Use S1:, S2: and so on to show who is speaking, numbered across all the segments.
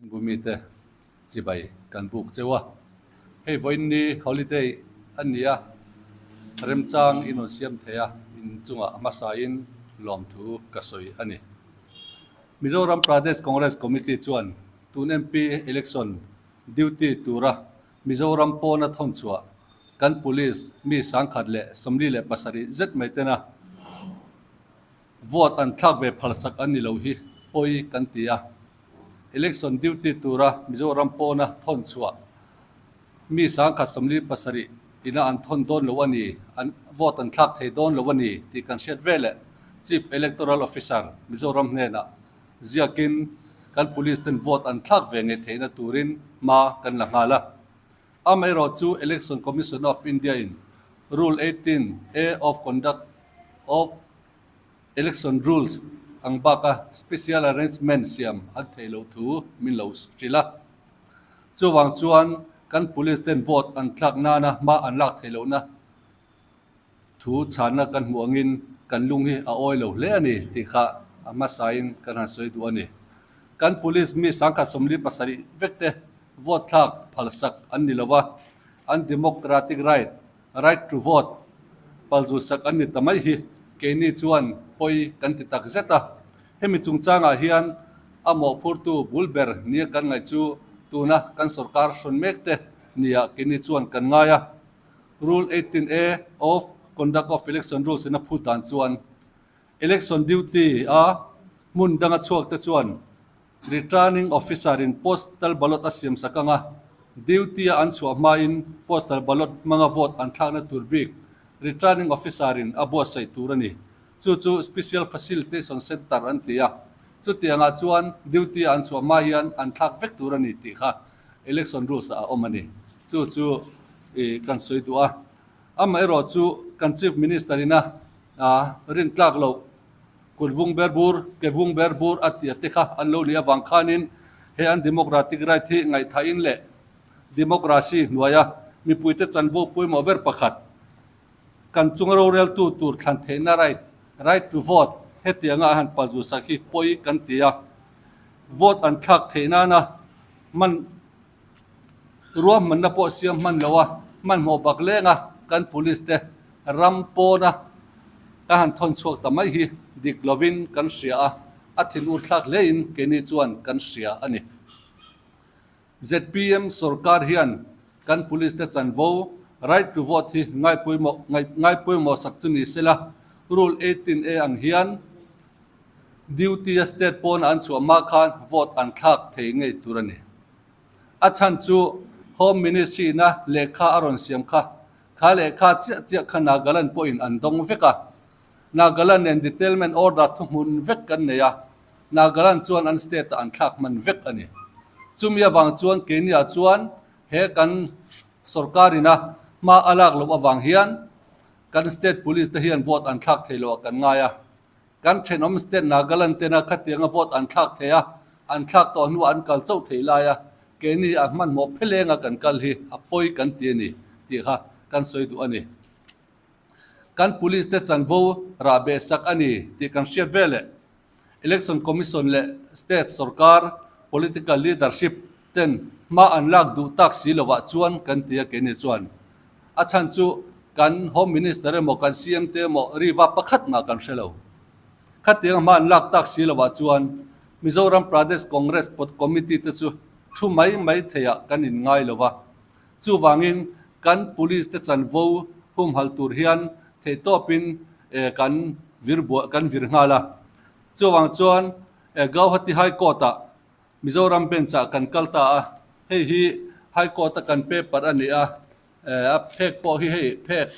S1: Bumite chibai kan buk cheu a, hei vawiin ni holiday a ni a, remchang in rawn siam thei a, in chungah hmasain lawmthu ka sawi a ni. Mizoram Pradesh Congress Committee chuan tun MP election duty tura Mizoram pawna thawnchhuah kan police mi 1027 zet mai tena vote an thlak ve phalsak an ni lo hi pawi kan ti a. Election duty tura Mizoram pawna thawn chhuah mi 1070 ina an thawn dawn lo a ni, an vote an thlak thei dawn lo a ni tih kan hriat veleh Chief Electoral Officer Mizoram hnenah ziakin kan police ten vote an thlak ve ngei theihna turin hma kan la nghal a. Amaherawh chu Election Commission of India in Rule 18 A of Conduct of Election Rules ang baka special arrangement siam an theih loh thu min lo hrilh a. Chuvang chuan kan police ten vote an thlak nana hma an lak theih lohna thu chhanna kan hmuh angin kan lung hi a awi lo hle a ni tih kha a hmasain kan han sawi duh a ni. Kan police mi 1077 vek te vote thlak phalsak an ni lova, an democratic right Right to vote palzu sak an ni ta mai hi keini chuan pawi kan ti tak zet a. Hemi chungchangah hian a mawhphurtu bul ber nia kan ngaih chu tuna kan sorkar hrawn mek te nia keini chuan kan ngai a. Rule 18 A of Conduct of Election Rules in a phut dan chuan Election duty a hmun danga chhuak te chuan Returning Officer in Postal Ballot a siam sak ang a, Duty a an chhuah hmain Postal Ballot hmanga vote an thlakna tur bik Returning Officer in a buatsaih tur a ni. Chu chu Special Facilitation Centre an ti a, chutiangah chuan Duty a an chhuah hma hian an thlak vek tur a ni tih kha Election Rules ah a awm a ni. Chu chu kan sawi duh a. Amaherawh chu kan Chief Minister ina rintlak loh Kut vung ber bur, ke vung ber bur a tih te kha an lo nih avang khanin he an democratic right hi ngaihthahin leh democracy hnuaia mipuite chanvo pawimawh ber pakhat kan chunga roreltu tur thlan theihna right, right to vote, hetianga a han palzu sak hi pawi kan ti a. Vote an thlak theih nana hman ruahmanna pawh siam hman lo a, hmanhmawh bak lenga kan police te ram pawna ka han thawn chhuak ta mai hi dik lovin kan hria a, a thinur thlak hlein keini chuan kan hria a ni. Zpm sorkar hian kan police te chanvo, right to vote, hi ngaipawimawh ngaipawimawh sak chu ni sela, Rule 18 A ang hian duty a state pawna an chhuah hma khan vote an thlak thei ngei tur a ni. A chhan chu Home Ministry ina lehkha a rawn siam kha, kha lehkha chiah chiah kha Nagaland pawhin an dawng vek a. Nagaland nen detailment order thuhmun vek kan nei a, Nagaland chuan an state ah an thlak hman vek a ni. Chumi avang chuan keiniah chuan he kan sorkar ina hma a lak loh avang hian kan state police te hian vote an thlak thei loh ah kan ngai a. Kan thenawm state Nagaland tena khatianga vote an thlak thei a, an thlak tawh hnuah an kal chauh thei lai a, keini a hmanhmawh phelenga kan kal hi a pawi kan ti a ni tih kha kan sawi duh a ni. Kan police te chanvo rah beh sak a ni tih kan hriat veleh Election Commission leh state sorkar political leadership ten hma an lak duh tak si lovah chuan kan ti a keini chuan a chhan chu kan Home Minister emaw kan CM te emaw riva pakhat mah kan hre lo. Khatiang hma an lak tak si lovah chuan Mizoram Pradesh Congress Committee te chu thu mai mai theiah kan in ngai lo va. Chuvangin kan police te chanvo humhal tur hian theihtawpin kan vir buah kan vir nghal a. Chuvang chuan Gauhati High Court ah Mizoram Bench ah kan kal ta a, hei hi High Court a kan paper a ni a, a phek pawh hi hei phek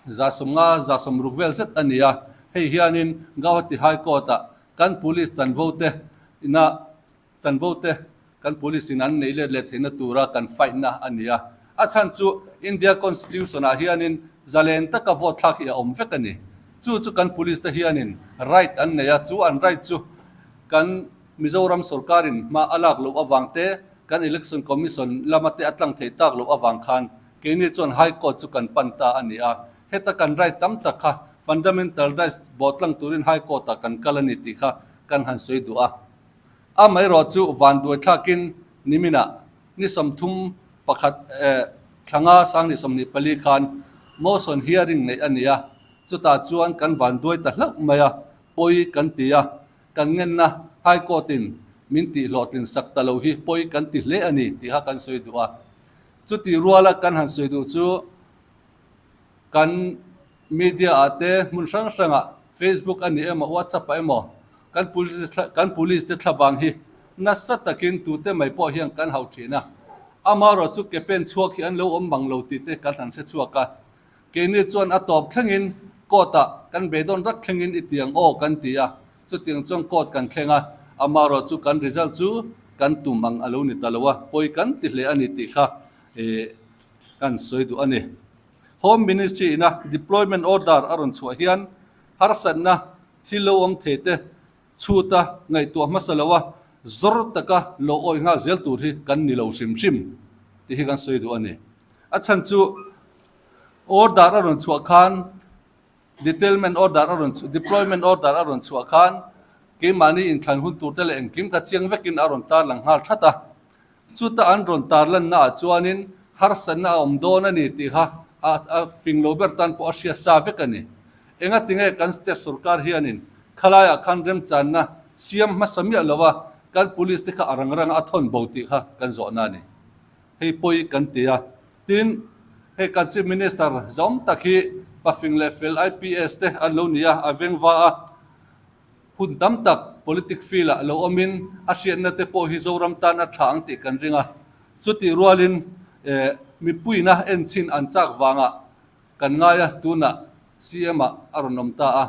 S1: 150 160 vel zet a ni a, hei hianin Gauhati High Court ah kan police chanvo te ina chanvo te kan police in an neih let leh theihna tura kan fight na a ni a, a chhan chu India Constitution ah hianin zalen taka vote thlak hi a awm vek a ni. Chu chu kan police te hianin right an nei a, chu an right chu kan Mizoram sorkarin hma a lak loh avang te, kan Election Commission lama te a tlang theih tak loh avang khan keini chuan High Court chu kan pan ta a ni a. Heta kan right tam tak kha fundamental rights bawh tlang turin High Court ah kan kal a ni tih kha kan han sawi duh a. Amaherawhchu vanduai thlakin niminah ni 31 thlanga 2024 khan motion hearing neih a ni a, chutah chuan kan vanduai ta hlauh mai a, pawi kan ti a, kan ngenna High Court in min tih hlawhtlin sak ta lo hi pawi kan ti hle a ni tih kha kan sawi duh a. Chutih ruala kan han sawi duh chu kan media ah te hmun hrang hrangah Facebook a ni emaw WhatsApp ah emaw kan police kan police te thlavang hi nasa takin tute mai pawh hian kan hauh thin a. Amaherawh chu ke pen chhuak hi an lo awm mang lo tih te kan han hre chhuak a. Keini chuan a tawp thlengin court ah kan beidawn rak thlengin i tiang aw kan ti a, chutiang chuan court kan thleng a, amaherawh chu kan result chu kan tum ang a lo ni ta lo a, pawi kan ti hle a ni tih kha kan sawi duh a ni. Home Ministry ina deployment order a rawn chhuah hian harsatna thil lo awm thei te chhuta ngaihtuah hmasa lo a, zawr taka lo awih nghal zel tur hi kan ni lo hrim hrim tih hi kan sawi duh a ni. A chhan chu order a rawn chhuah khan detailment order a rawn deployment order a rawn chhuah khan keimahni inthlan hun tur te leh engkim ka chiang vekin a rawn tarlang nghal that a. Chuta an rawn tarlanna ah chuanin harsatna a awm dawn a ni tih kha a fing lo ber tan pawh a hriat sa vek a ni. Engatinge kan state sorkar hianin khalaiah khan remchanna siam hmasa miah lova kan police te kha a rang ranga a thawn bo tih kha kan zawhna a ni. Hei pawi kan ti a. Tin, hei kan Chief Minister zawm tak hi pafing leh fel IPS te an lo ni a, a vengva a. Hun tam tak politic field ah lo awmin a hriatna te pawh hi Zoram tan a tha ang tih kan ring a. Chutih rualin mipuina enchhin an chak vangah kan ngai a, tunah CM ah a rawn awm ta a.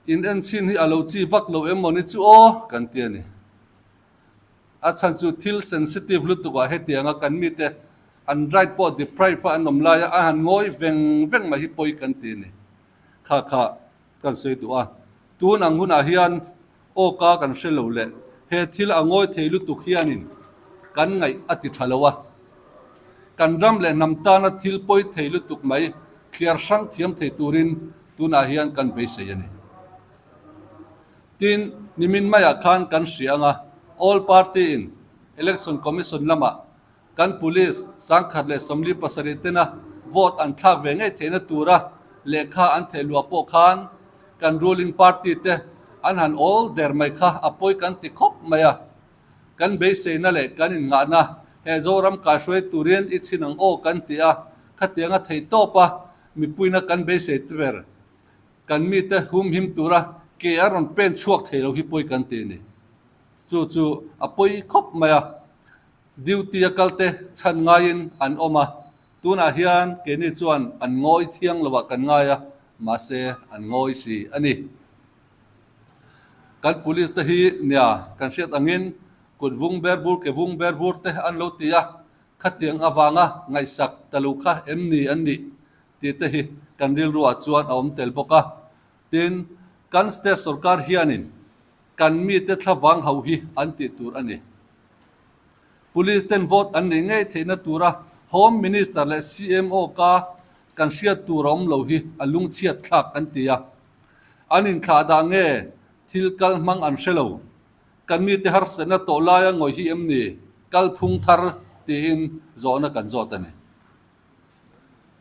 S1: In enchhin hi a lo chi vak lo em mawni chu aw kan ti a ni. A chhan chu thil sensitive lutuk ah hetianga kan mite an right pawh deprive a an awm laia a han ngawi veng veng mai hi pawi kan ti a ni. Kha kha kan sawi duh a. Tun ang hunah hian awka kan hre lo leh he thil a ngawi thei lutuk hianin kan ngaih a ti tha lo a. Kan ram leh hnam tana thil pawi thei lutuk mai thliar hrang thiam thei turin tunah hian kan beisei a ni. Tin, nimin maiah khan kan hria ang a, All Party in Election Commission lamah kan Police 1047 tena vote an thlak ve ngei theihna tura lehkha an theh luah pawh khan kan ruling party te an han awl der mai kha a pawi kan ti khawp mai a. Kan beiseina leh kan inngahna he Zoram kaihruai turin i chhin ang aw kan ti a, khatianga theihtawpa mipuina kan beisei ber. Kan mite humhim tura ke a rawn pen chhuak thei lo hi pawi kan ti a ni. Chu chu a pawi khawp mai a, duty a kalte chhan ngaiin an awm a, tunah hian keini chuan an ngawi thiang lovah kan ngai a, mahse an ngawi si a ni. Kan police te hi nia kan hriat angin kut vung ber bur ke vung ber bur te an lo ti a, khatiang avanga ngaihsak ta lo kha em ni an nih tih te hi kan rilruah chuan a awm tel bawk a. Tin, kan state sorkar hianin kan mite thlavang ho hi an tih tur a ni. Police ten vote an neih ngei theihna tura Home Minister leh CMO ka kan hriat tur a awm lo hi a lungchhiat thlak kan ti a. An inthlah dah nge thil kal hmang an hre lo. Kan mite harsatna tawh laia ngawih hi em ni kalphung thar tiin zawhna kan zawt a ni.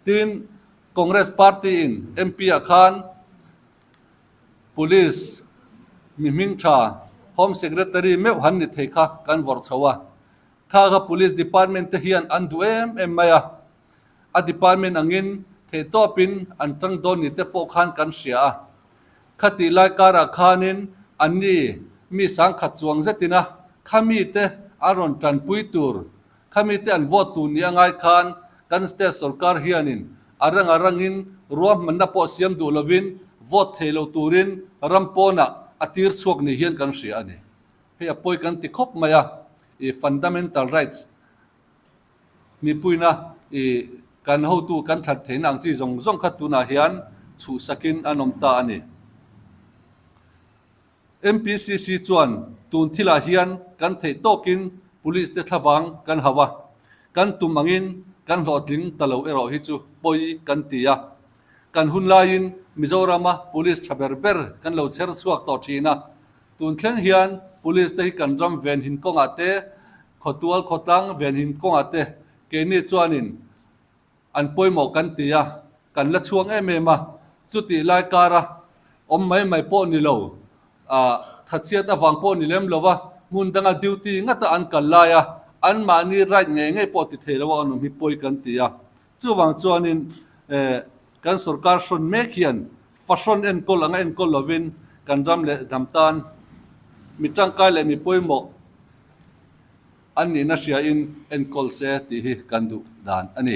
S1: Tin, Congress party in MP ah khan Police mi hming tha Home Secretary meuh han ni thei kha kan vawrh chho a. Kha kha Police Department te hian an duh em em mai a. A department angin theihtawpin an tang dawn ni te pawh khan kan hria a. Khatih lai karah khanin anni mi 10,000 chuang zetin a khami te an rawn tanpui tur Khami te an vote tur ni a ngai khan kan state sorkar hianin a rang a rangin ruahmanna pawh siam duh lovin vote thei lo turin ram pawnah a tir chhuak ni hian kan hria a ni. Hei a pawi kan ti khawp mai a, i fundamental rights mipuina i kan hotu kan that theihna ang chi zawng zawng kha tunah hian chhuhsakin an awm ta a ni. MPCC chuan tun thilah hian kan theih tawkin Police te thlavang kan hauh a, kan tum angin kan hlawhtling ta lo erawh hi chu pawi kan ti a. Kan hun laiin Mizorama Police tha ber ber kan lo chher chhuak tawh thin a. Tun thleng hian Police te hi kan ram venhim kawngah te, khawtual khawtlang venhim kawngah te keini chuanin an pawimawh kan ti a, kan la chhuang em em a. Chutih lai kara awm mai mai pawh ni lo, ah thatchhiat avang pawh ni lem lo va, hmun danga duty ngata an kal lai a, anmahni right ngei ngei pawh ti thei lo a an awm hi pawi kan ti a. Chuvang chuanin eh kan sorkar hrawn mek hian fahrawn enkawl anga enkawl lovin kan ram leh hnam tan mi tangkai leh mi pawimawh an nihna hriain enkawl se tih hi kan duh dan a ni.